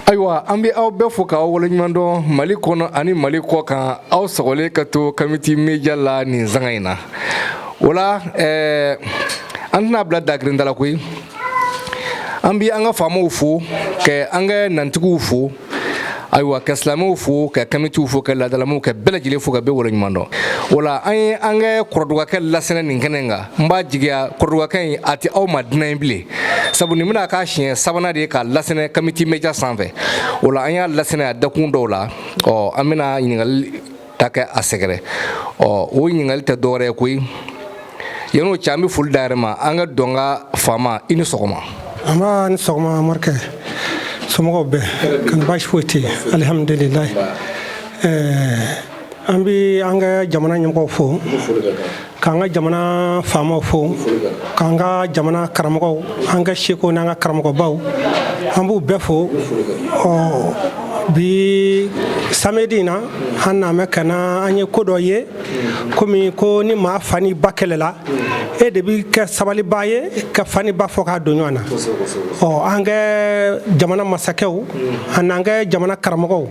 Ayiwa, an bɛ aw bɛɛ fo k'aw waleɲuman dɔn Mali kɔnɔ ani Mali kɔ kan. Aw sɔgɔlen ka to Kamiti Media la nin sanga in na. O la an tɛna bila dagirinda la koyi. An bɛ an ka faamaw fo, ka an ka nantigiw fo, ayiwa, ka silamɛw fo, ka kamitiw fo, ka laadalamaw, ka bɛɛ lajɛlen fo, ka bɛɛ waleɲuman dɔn. O la, an ye an ka kɔrɔdugakɛ lasɛnɛ nin kɛnɛ in kan. N b'a jigiya kɔrɔdugakɛ in, a tɛ aw ma dunan ye bilen, sabu nin bɛna k'a siɲɛ sabanan de ye k'a lasɛnɛ Kamiti Media sanfɛ. O la, an y'a lasɛnɛ a dakun dɔw la. Ɔ, an bɛna ɲininkali ta kɛ a sɛgɛrɛ. Ɔ, o ɲininkali tɛ dɔwɛrɛ ye koyi. Yan'o cɛ, an bɛ foli da yɛrɛ ma. An ka dɔnka faama, i ni sɔgɔma. Nba, ni sɔgɔma morikɛ. Somɔgɔw bɛɛ kan? Baasi foyi tɛ yen, alihamudulilayi. An bɛ an ka jamana ɲɛmɔgɔw fo, k'an ka jamana faamaw fo, k'an ka jamana karamɔgɔw, an ka seko n'an ka karamɔgɔbaw, an b'u bɛɛ fo. Ɔ, bi samedi in na, an na ka na, an ye ko dɔ ye komi ko ni maa fa ni ba kɛlɛla, e de bɛ kɛ sabaliba ye ka fa ni ba fɔ k'a don ɲɔgɔn na. Ɔ, an ka jamana masakɛw ani an ka jamana karamɔgɔw,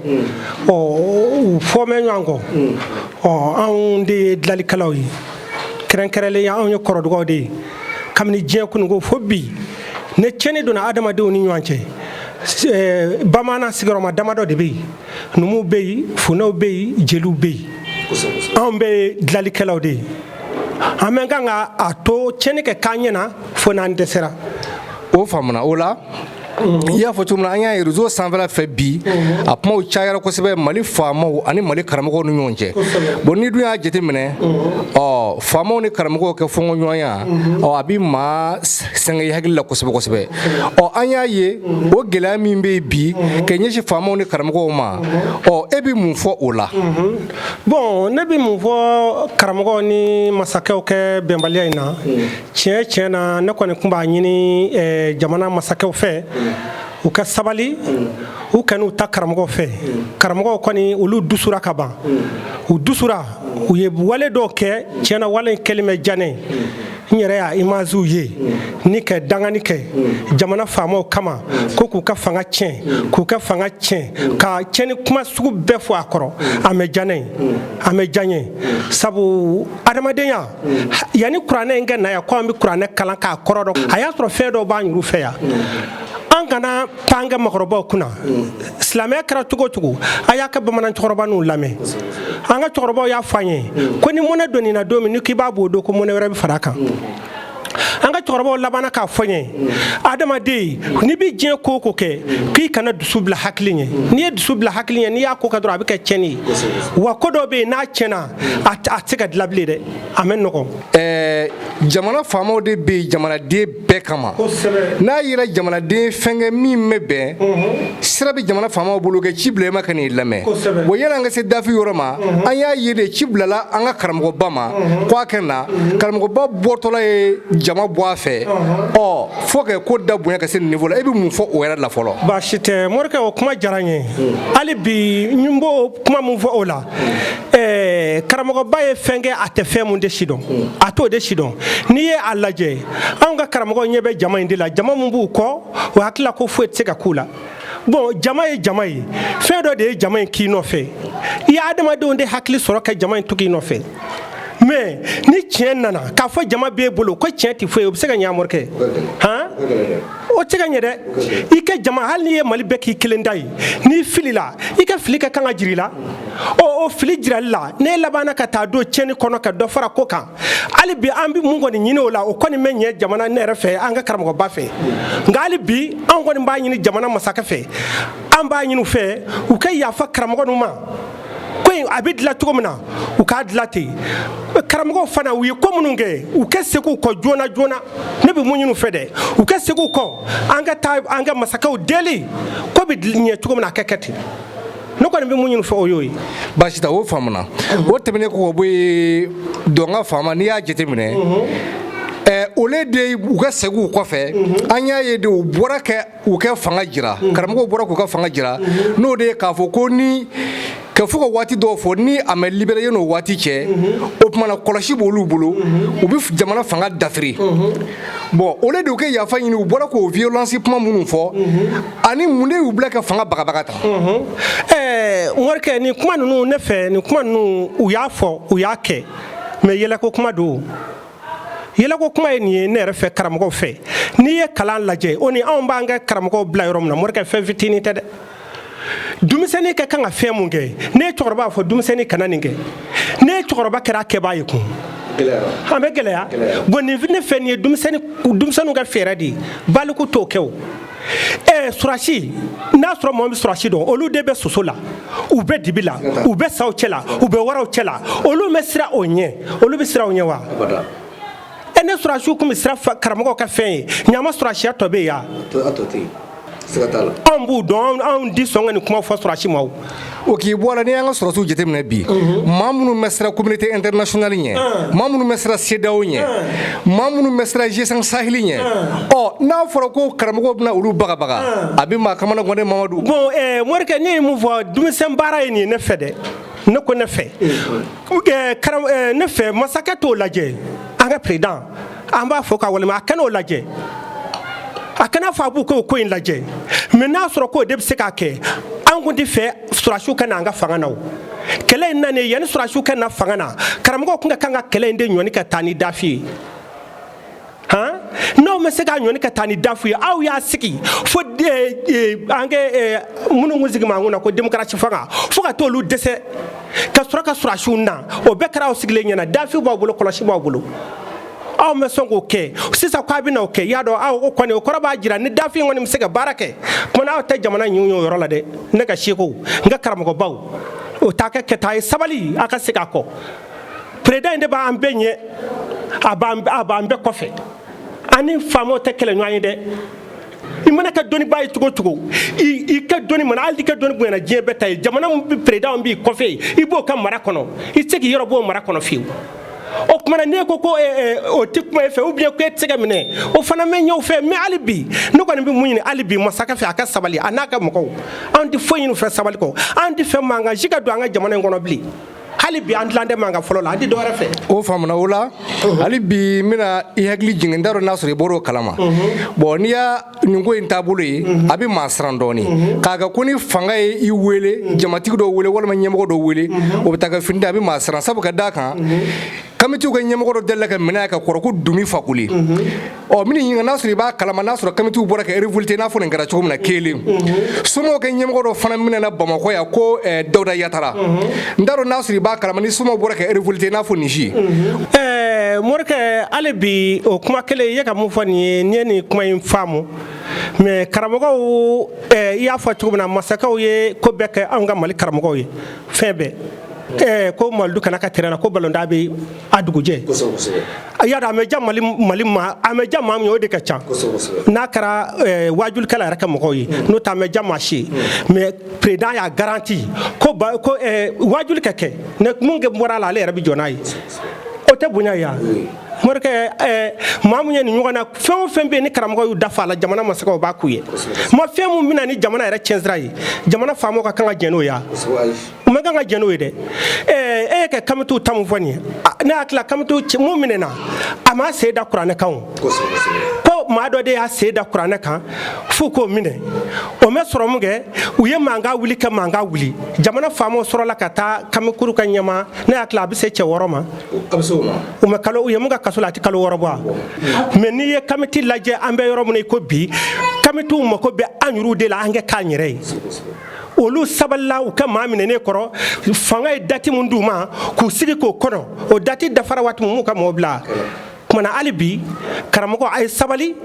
ɔ, u fɔ mɛn ɲɔgɔn kɔ. Ɔ, anw de ye dilanlikɛlaw ye, kɛrɛnkɛrɛnlenya anw ye kɔrɔdugaw de ye. Kabini diɲɛ kununko fo bi, ne tiɲɛni donna adamadenw ni ɲɔgɔn cɛ, bamanan sigiyɔrɔma damadɔ de bɛ yen: numuw bɛ yen, funɛw bɛ yen, jeliw bɛ yen. Anw bɛ ye dilanlikɛlaw de ye. An bɛ kan ka a to tiɲɛni kɛ k'an ɲɛna fo n'an dɛsɛra. O faamuna. O la, i y'a fɔ cogo min na, an y'a ye réseau sanfɛla fɛ bi, a kumaw cayara kosɛbɛ Mali faamaw ani Mali karamɔgɔw ni ɲɔgɔn cɛ. Bon, n'i dun y'a jateminɛ, ɔ, faamaw ni karamɔgɔw kɛ fɔnkɔɲɔgɔnya, ɔ, a bɛ maa sɛgɛn i hakili la kosɛbɛ kosɛbɛ. Ɔ, an y'a ye o gɛlɛya min bɛ yen bi ka ɲɛsin faamaw ni karamɔgɔw ma. Ɔ, e bɛ mun fɔ o la? Bon, ne bɛ mun fɔ karamɔgɔw ni masakɛw kɛ bɛnbaliya in na? Tiɲɛ tiɲɛ na, ne kɔni tun b'a ɲini jamana masakɛw fɛ, u ka sabali, u kan'u ta karamɔgɔw fɛ. Karamɔgɔw kɔni, olu dusura ka ban, u dusura, u ye wale dɔw kɛ. Tiɲɛna, wale in kɛlen bɛ diya ne ye. N yɛrɛ y'a imagew ye ni ka dangani kɛ jamana faamaw kama, ko k'u ka fanga tiɲɛ, k'u ka fanga tiɲɛ, ka tiɲɛni kuma sugu bɛɛ fɔ a kɔrɔ. A mɛ diya ne ye, a mɛ diya n ye, sabu adamadenya, yanni kuranɛ in ka na yan ko an bɛ kuranɛ kalan k'a kɔrɔ dɔn, a y'a sɔrɔ fɛn dɔw b'an yɛrɛ fɛ yan. An kana pan kɛ makɔrɔbaw kunna. Silamɛya kɛra cogo o cogo, a y'a ka bamanan cɛkɔrɔba n'u lamɛn. An ka cɛkɔrɔbaw y'a fɔ an ye ko ni mɔnɛ donn'i na don min, ni k'i b'a b'o don, ko mɔnɛ wɛrɛ bɛ fara a kan. An ka cɛkɔrɔbaw labanna k'a fɔ n ye, adamaden, n'i bɛ diɲɛ ko o ko kɛ, k'i kana dusu bila hakili ɲɛ. N'i ye dusu bila hakili ɲɛ, n'i y'a ko kɛ dɔrɔn, a bɛ kɛ tiɲɛni ye. Wa ko dɔw bɛ yen, n'a tiɲɛna, a tɛ se ka dilan bilen dɛ, a bɛ nɔgɔn. Jamana faamaw de bɛ yen jamanaden bɛɛ kama. N'a yera jamanaden fɛn kɛ min bɛ bɛn, sira bɛ jamana faamaw bolo kɛ ci bila i ma ka n'i lamɛn. Bon, yanni an ka se dafi yɔrɔ ma, an y'a ye de ci bilala an ka karamɔgɔba ma ko a kɛ na. Karamɔgɔba bɔtɔla ye jama bɔ a fɛ. Ɔ, fo ka ko da bonya ka se nin niveau la. E bɛ mun fɔ o yɛrɛ la fɔlɔ? Baasi tɛ morikɛ, o kuma diyara n ye. Hali bi, n b'o kuma mun fɔ o la, karamɔgɔba ye fɛn kɛ, a tɛ fɛn mun de si dɔn, a t'o de si dɔn. N'i ye a lajɛ, anw ka karamɔgɔ ɲɛ bɛ jama in de la, jama mun b'u kɔ, o hakili la ko foyi tɛ se ka k'u la. Bon, jama ye jama ye, fɛn dɔ de ye jama in k'i nɔfɛ. I ye adamadenw de hakili sɔrɔ ka jama in tugu i nɔfɛ. Mais ni tiɲɛ nana k'a fɔ jama b'e bolo ko tiɲɛ tɛ foyi ye, o bɛ se ka ɲɛ, morikɛ? Han, o tɛ se ka ɲɛ dɛ. I ka jama, hali n'i ye Mali bɛɛ k'i kelen ta ye, n'i filila, i ka fili ka kan ka jira i la. Ɔ, o fili jirali la, n'e labanna ka taa don tiɲɛni kɔnɔ ka dɔ fara ko kan. Hali bi, an bɛ mun kɔni ɲini o la, o kɔni bɛ ɲɛ jamana ne yɛrɛ fɛ, an ka karamɔgɔba fɛ. Nka hali bi, an kɔni b'a ɲini jamana masakɛ fɛ, an b'a ɲini u fɛ, u ka yafa karamɔgɔ ninnu ma. Ko in a bɛ dilan cogo min na, u k'a dilan ten. Karamɔgɔw fana, u ye ko minnu kɛ, u ka segin u kɔ joona joona. Ne bɛ mun ɲini u fɛ dɛ, u ka segin u kɔ, an ka taa an ka masakɛw deli, ko bɛ ɲɛ cogo min na, a ka kɛ ten. Ne kɔni bɛ mun ɲini u fɛ, o y'o ye. Baasi tɛ, o faamuna. O tɛmɛnen kɔ ka bɔ yen, dɔnka faama, n'i y'a jateminɛ, olu de u ka segin u kɔfɛ, an y'a ye de u bɔra kɛ u kɛ fanga jira. Karamɔgɔw bɔra k'u ka fanga jira, n'o de ye k'a fɔ ko ni Ka fo ka waati dɔw fɔ ni a ma libéré yan'o waati cɛ, o tuma na kɔlɔsi b'olu bolo, u bɛ jamana fanga dafiri. Bon, au lieu de u ka yafa ɲini, u bɔra k'o violence kuma minnu fɔ, ani mun de y'u bila ka fanga bagabaga tan? Morikɛ, nin kuma ninnu, ne fɛ, nin kuma ninnu, u y'a fɔ, u y'a kɛ, mais yɛlɛko kuma don. Yɛlɛko kuma ye nin ye. Ne yɛrɛ fɛ, karamɔgɔw fɛ, n'i ye kalan lajɛ, o ni anw b'an ka karamɔgɔw bila yɔrɔ min na, morikɛ, fɛn fitinin tɛ dɛ. Denmisɛnnin ka kan ka fɛn mun kɛ, ne ye cɛkɔrɔba b'a fɔ denmisɛnnin kana nin kɛ, ne ye cɛkɔrɔba kɛra a kɛbaa ye kun, an bɛ gɛlɛya. Bon, nin ne fɛ, nin ye denmisɛnninw ka fɛɛrɛ de ye, baliku t'o kɛ. O surasi, n'a sɔrɔ mɔgɔ bɛ surasi dɔn, olu de bɛ soso la, u bɛ dibi la, u bɛ saw cɛ la, u bɛ waraw cɛ la, olu bɛ siran o ɲɛ, olu bɛ siran o ɲɛ wa? Ne surasiw tun bɛ siran karamɔgɔw ka fɛn ye, ɲama surasiya tɔ bɛ yen yan. Anw b'u dɔn, anw di sɔn ka nin kuma fɔ surasi ma. O k'i bɔ a la, n'i y'an ka sɔrɔsiw jateminɛ bi, maa minnu bɛ siran communauté internationale ɲɛ, maa minnu bɛ siran CEDEAO ɲɛ, maa minnu bɛ siran G5 Sahel ɲɛ, ɔ n'a fɔra ko karamɔgɔw bɛna olu bagabaga, a bɛ maa kamana gan dɛ, Mamadu. Bon, morikɛ, ne ye mun fɔ? Denmisɛn baara ye nin ye ne fɛ dɛ. Ne ko ne fɛ, ne fɛ, masakɛ t'o lajɛ, an ka président, an b'a fɔ ka walima a kan'o lajɛ, a kana fɔ a b'u k'o ko in lajɛ. Mais n'a sɔrɔ k'o de bɛ se k'a kɛ, an kun tɛ fɛ surasiw ka na an ka fanga na. O kɛlɛ in nanen, yanni surasiw ka na fanga na, karamɔgɔw kun ka kan ka kɛlɛ in de ɲɔni ka taa ni dafi ye. Han, n'aw ma se k'a ɲɔni ka taa ni dafu ye, aw y'a sigi fo an kɛ minnu kun sigi ma an kunna ko démocratie fanga, fo ka t'olu dɛsɛ ka sɔrɔ ka surasiw na. O bɛɛ kɛra aw sigilen ɲɛna, dafi b'aw bolo, kɔlɔsi b'aw bolo, aw ma sɔn k'o kɛ. Sisan k'a bɛ na o kɛ, i y'a dɔn, aw o kɔni, o kɔrɔ b'a jira ni dafi kɔni bɛ se ka baara kɛ. Kuma aw tɛ jamana ɲun o yɔrɔ la dɛ. Ne ka seko, n ka karamɔgɔbaw, o t'a kɛ kɛta ye. Sabali, a ka segin a kɔ. Président in de b'an bɛɛ ɲɛ, a b'an bɛɛ kɔfɛ. An ni faamaw tɛ kɛlɛ ɲɔgɔn ye dɛ. I mana kɛ dɔnnibaa ye cogo o cogo, i ka dɔnni mana, hali i ka dɔnni bonyana, diɲɛ bɛɛ ta ye, jamana min bɛ président b'i kɔfɛ, i b'o ka mara kɔnɔ, i tɛ se k'i yɔrɔ b'o mara kɔnɔ fiyewu. O tuma na, n'e ko ko o tɛ kuma e fɛ, ou bien ko e tɛ se ka minɛ, o fana bɛ ɲɛ o fɛ. Mais hali bi, ne kɔni bɛ mun ɲini hali bi masakɛ fɛ? A ka sabali, a n'a ka mɔgɔw. An tɛ foyi ɲini u fɛ sabali kɔ. An tɛ fɛ mankan si ka don an ka jamana in kɔnɔ bilen. Hali bi, an dilan tɛ mankan fɔlɔ la, an tɛ dɔwɛrɛ fɛ. O faamuna. O la, hali bi, n bɛna i hakili jigin, n t'a dɔn n'a sɔrɔ i bɔr'o kalama. Bon, n'i y'a nin ko in taabolo ye, a bɛ maa siran dɔɔnin k'a kɛ ko ni fanga ye i wele, jamatigi dɔ wele walima ɲɛmɔgɔ dɔ wele, o bɛ taa kɛ fini, a bɛ maa siran. Sabu ka d'a kan, kamitiw ka ɲɛmɔgɔ dɔ delila ka minɛ ka kɔrɔ ko Dumi Fakoli. Ɔ, min ɲininka n'a sɔrɔ i b'a kalama, n'a sɔrɔ kamitiw bɔra ka révolté, n'a fɔ nin kɛra cogo min na. Kelen, somaw ka ɲɛmɔgɔ dɔ fana minɛna Bamakɔ yan ko Dawuda Yatara. N t'a dɔn n'a sɔrɔ i b'a kalama ni somaw bɔra ka révolté, n'a fɔ nin si. Morikɛ, hali bi, o kuma kelen i ye ka mun fɔ nin ye, n'i ye nin kuma in faamu. Mais karamɔgɔw, i y'a fɔ cogo min na, masakɛw ye ko bɛɛ kɛ anw ka Mali karamɔgɔw ye, fɛn bɛɛ. Ko malidu kana ka terrain na, ko balontan bɛ a dugujɛ. A y'a dɔn, a bɛ ja Mali, Mali ma, a bɛ ja maa min ye, o de ka ca. N'a kɛra wajulikɛla yɛrɛ ka mɔgɔw ye, n'o tɛ a bɛ ja maa si ye. Mais président y'a garanti ko ba ko wajuli ka kɛ, ne mun kɛ bɔra a la, ale yɛrɛ bɛ jɔ n'a ye. O tɛ bonya ye yan, morikɛ? Maa mun ye nin ɲɔgɔn na, fɛn o fɛn bɛ yen ni karamɔgɔ y'u dafa a la, jamana masakɛw b'a k'u ye. Ma fɛn mun bɛna ni jamana yɛrɛ tiɲɛ ye, jamana faamaw ka kan ka jɛn n'o ye, u ma kan ka jɛn n'o ye dɛ. E ye ka kamitiw ta mun fɔ nin ye, ne hakili la, kamitiw mun minɛna, a ma sen da kuranɛ kan. O ko maa dɔ de y'a sen da kuranɛ kan f'u k'o minɛ. O ma sɔrɔ mun kɛ, u ye mankan wuli ka mankan wuli, jamana faamaw sɔrɔla ka taa kamikuru ka ɲɛma. Ne hakili la, a bɛ se cɛ 6 ma. U ma kalo, u ye mun ka kaso la, a tɛ kalo 6 bɔ. Mais n'i ye kamiti lajɛ, an bɛ yɔrɔ min na i ko bi, kamitiw mako bɛ an yɛrɛw de la, an kɛ k'an yɛrɛ ye. Olu sabalila, u ka maa minɛ ne kɔrɔ, fanga ye date mun d'u ma k'u sigi k'o kɔnɔ, o date dafara waati min, m'u ka mɔgɔw bila. Kumana, hali bi, karamɔgɔ, a ye sabali.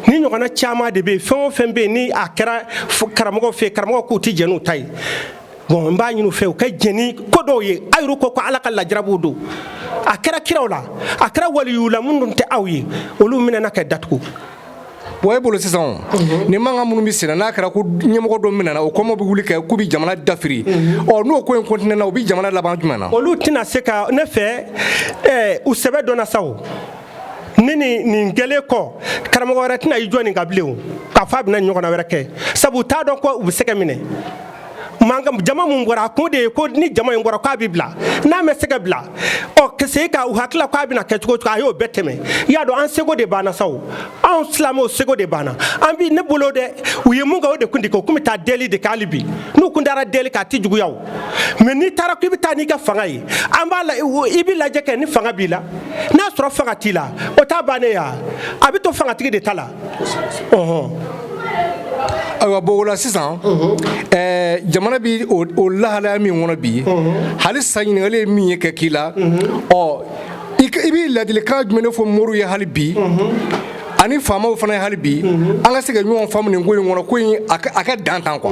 Ni ɲɔgɔnna caman de bɛ yen, fɛn o fɛn bɛ yen ni a kɛra karamɔgɔ fɛ yen, karamɔgɔ k'u tɛ jɛn n'u ta ye. Bon, n b'a ɲini u fɛ, u ka jɛn ni ko dɔw ye. A yɛrɛ ko ko Ala ka lajarabiw don, a kɛra kiraw la, a kɛra waliyuw la, minnu tɛ aw ye, olu minɛna ka datugu. Bon, e bolo sisan, ni mankan minnu bɛ senna, n'a kɛra ko ɲɛmɔgɔ dɔ minɛna, o kɔmɔ bɛ wuli kɛ k'u bɛ jamana dafiri. Ɔ, n'o ko in continué na, u bɛ jamana laban jumɛn na? Olu tɛna se ka ne fɛ, u sɛbɛ dɔnna sa. O ni nin kɛlen kɔ, karamɔgɔ wɛrɛ tɛna i jɔ nin kan bilen o, k'a fɔ a bɛna ɲɔgɔnna wɛrɛ kɛ, sabu u t'a dɔn ko u bɛ se ka minɛ. Mankan jama mun bɔra, a kun de ye ko ni jama in bɔra k'a bɛ bila, n'a ma se ka bila, ɔ ka se ka u hakili la k'a bɛna kɛ cogo o cogo, a y'o bɛɛ tɛmɛ. I y'a dɔn, an seko de banna sa o, anw silamɛw seko de banna. An bi ne bolo dɛ, u ye mun kɛ, o de kun de kɛ. U kun bɛ taa deli de kɛ. Hali bi n'u kun taara deli kɛ, a tɛ juguya o. Mais n'i taara k'i bɛ taa n'i ka fanga ye, an b'a la, i bɛ lajɛ kɛ ni fanga b'i la. N'a sɔrɔ fanga t'i la, o t'a bannen ya, a bɛ to fangatigi de ta la, ɔhɔn. Ayiwa, bon, o la sisan, jamana bi o lahalaya min kɔnɔ bi, hali sisan ɲininkali ye min ye kɛ k'i la, ɔ i b'i ladilikan jumɛn de fɔ moriw ye hali bi, ani faamaw fana ye hali bi, an ka se ka ɲɔgɔn faamu nin ko in kɔnɔ, ko in a ka dan tan quoi?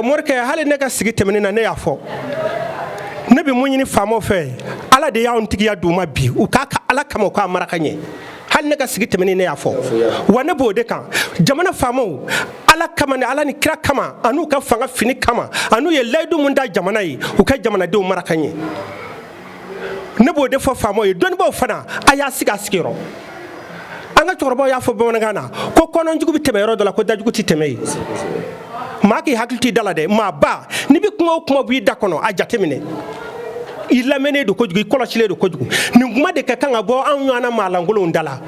Morikɛ, hali ne ka sigi tɛmɛnen na, ne y'a fɔ, ne bɛ mun ɲini faamaw fɛ? Ala de y'anw tigiya d'u ma bi, u k'a ka Ala kama, u k'a mara ka ɲɛ. Hali ne ka sigi tɛmɛnen, ne y'a fɔ wa, ne b'o de kan. Jamana faamaw, Ala kama, ni Ala ni kira kama, an'u ka fanga fini kama, an'u ye layidu mun da jamana ye, u ka jamanadenw mara ka ɲɛ. Ne b'o de fɔ faamaw ye. Dɔnnibaaw fana, a y'a sigi a sigiyɔrɔ. An ka cɛkɔrɔbaw y'a fɔ bamanankan na ko kɔnɔjugu bɛ tɛmɛ yɔrɔ dɔ la, ko dajugu tɛ tɛmɛ yen. Maa k'i hakili t'i da la dɛ. Maa ba, n'i bɛ kuma o kuma b'i da kɔnɔ, a jateminɛ, i lamɛnnen don kojugu, i kɔlɔsilen don kojugu. Nin kuma de ka kan ka bɔ anw ɲɔgɔnna maalankolonw da la.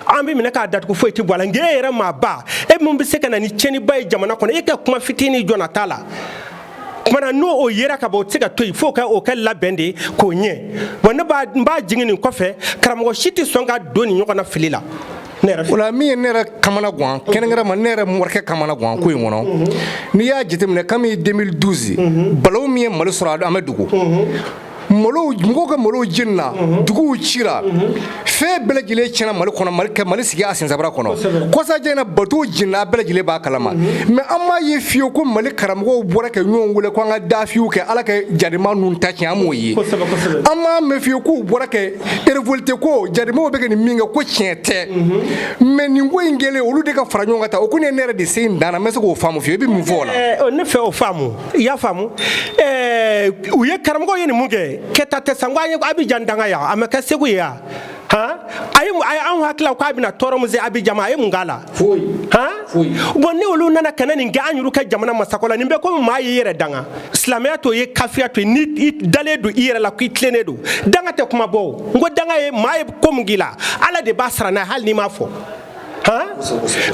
An bɛ minɛ k'a datugu, foyi tɛ bɔ a la. Nka e yɛrɛ maa ba, e min bɛ se ka na ni tiɲɛniba ye jamana kɔnɔ, e ka kuma fitinin jɔnna t'a la. Kumana n'o o yera ka ban, o tɛ se ka to yen f'o ka o kɛ labɛn de k'o ɲɛ. Bon, ne b'a n b'a jigin nin kɔfɛ, karamɔgɔ si tɛ sɔn ka don nin ɲɔgɔn na fili la, ne yɛrɛ fɛ. O la, min ye ne yɛrɛ kamana gan, kɛrɛnkɛrɛn ma ne yɛrɛ morikɛ kamana gan ko in kɔnɔ, n'i y'a jateminɛ, kami 2012 balawu min ye Mali sɔrɔ, an bɛ dugu malo, mɔgɔw ka malow jenina, duguw cira, fɛn bɛɛ lajɛlen tiɲɛna Mali kɔnɔ. Mali kɛ Mali sigi a sensabara kɔnɔ, kɔsajɛ in na, batow jenina, a bɛɛ lajɛlen b'a kalama. Mais an m'a ye fiyewu ko Mali karamɔgɔw bɔra ka ɲɔgɔn wele ko an ka dafiw kɛ, Ala ka jadima ninnu ta tiɲɛ. An m'o ye. An m'a mɛn fiyewu k'u bɔra ka révolté ko jadimaw bɛ ka nin min kɛ, ko tiɲɛ tɛ. Mais nin ko in kɛlen, olu de ka fara ɲɔgɔn kan ta, o ko ne yɛrɛ de se in dan na, n bɛ se k'o faamu fiyewu. I bɛ mun fɔ o la? Ne fɛ o faamu, i y'a faamu, u ye karamɔgɔw ye nin mun kɛ, kɛta tɛ sa. N ko an ye Abijan danga yan, a ma kɛ Segu ye yan han. A ye anw hakili la k'a bɛna tɔɔrɔ min se Abijan ma, a ye mun k'a la? Foyi. Han. Foyi. Bon, ni olu nana ka na nin kɛ an yɛrɛ ka jamana masakɔ la, nin bɛɛ komi maa y'i yɛrɛ danga. Silamɛya t'o ye, kafiya to ye. Ni i dalen don i yɛrɛ la k'i tilennen don, danga tɛ kuma bɔ o. N ko danga ye maa ye ko min k'i la, Ala de b'a sara n'a ye, hali n'i m'a fɔ han.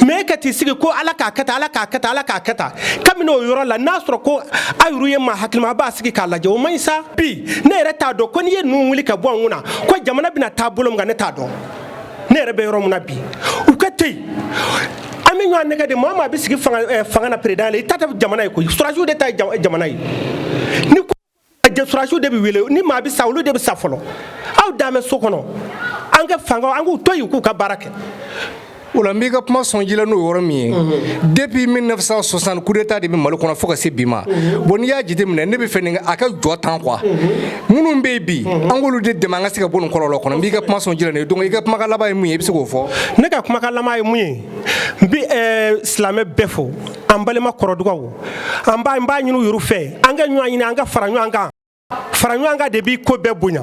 Mais e ka t'i sigi ko Ala k'a kɛ tan, Ala k'a kɛ tan, Ala k'a kɛ tan, kabini o yɔrɔ la, n'a sɔrɔ ko a yɛrɛ ye maa hakilima, a b'a sigi k'a lajɛ, o man ɲi sa. Bi ne yɛrɛ t'a dɔn ko n'i ye ninnu wuli ka bɔ an kunna, ko jamana bɛna taa bolo min kan, ne t'a dɔn. Ne yɛrɛ bɛ yɔrɔ min na bi, u ka to yen, an bɛ ɲɔgɔn nɛgɛ de. Maa o maa bɛ sigi fanga na, président la, i ta tɛ jamana ye koyi, sɔrɔdasiw de ta ye jamana ye. Ni ko sɔrɔdasiw de bɛ wele, ni maa bɛ sa, olu de bɛ sa fɔlɔ. Aw dan bɛ so kɔnɔ. An ka fanga, an k'u to yen, k'u ka baara kɛ. O la, n b'i ka kuma sɔn ji la n'o yɔrɔ min ye. Depuis 1960, coup d'état de bɛ Mali kɔnɔ fo ka se bi ma. Bon, n'i y'a jateminɛ, ne bɛ fɛ nin a ka jɔ tan quoi. Minnu bɛ yen bi, an k'olu de dɛmɛ an ka se ka bɔ nin kɔlɔlɔ kɔnɔ. N b'i ka kuma sɔn ji la nin ye. Donc i ka kumakan laban ye mun ye? I bɛ se k'o fɔ? Ne ka kumakan laban ye mun ye? N bɛ silamɛ bɛɛ fo, an balima kɔrɔdugaw, an b'a n b'a ɲini u yɛrɛ fɛ, an ka ɲɔgɔn ɲini, an ka fara ɲɔgɔn kan. Fara ɲɔgɔn kan de b'i ko bɛɛ bonya.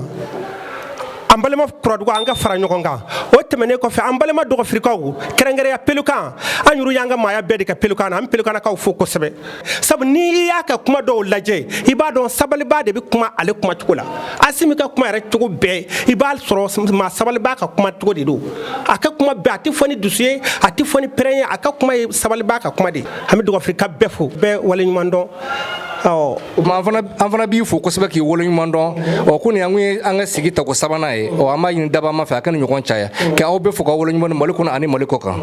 An balima kɔrɔdugaw, an ka fara ɲɔgɔn kan. O tɛmɛnen kɔfɛ, an balima dɔgɔfirikaw, kɛrɛnkɛrɛnya pelukan, an yɛrɛ y'an ka maaya bɛɛ de kɛ pelukan na. An pelukanakaw fo kosɛbɛ, sabu n'i y'a ka kuma dɔw lajɛ, i b'a dɔn sabalibaa de bɛ kuma ale kumacogo la. Asimi ka kuma yɛrɛ cogo bɛɛ, i b'a sɔrɔ maa sabalibaa ka kuma cogo de don. A ka kuma bɛɛ, a tɛ fɔ ni dusu ye, a tɛ fɔ ni pɛrɛn ye, a ka kuma ye sabalibaa ka kuma de ye. An bɛ dɔgɔfirika bɛɛ fo, bɛɛ waleɲuman dɔn. Ɔ. O tuma, an fana b'i fo kosɛbɛ k'i waleɲuman dɔn. Ɔ, ko nin an ye an ka sigi tako sabanan ye. Ɔ, an b'a ɲini dabama fɛ a ka nin ɲɔgɔn caya. K'aw bɛɛ fo k'aw waleɲuman dɔn, Mali kɔnɔ ani Mali kɔ kan.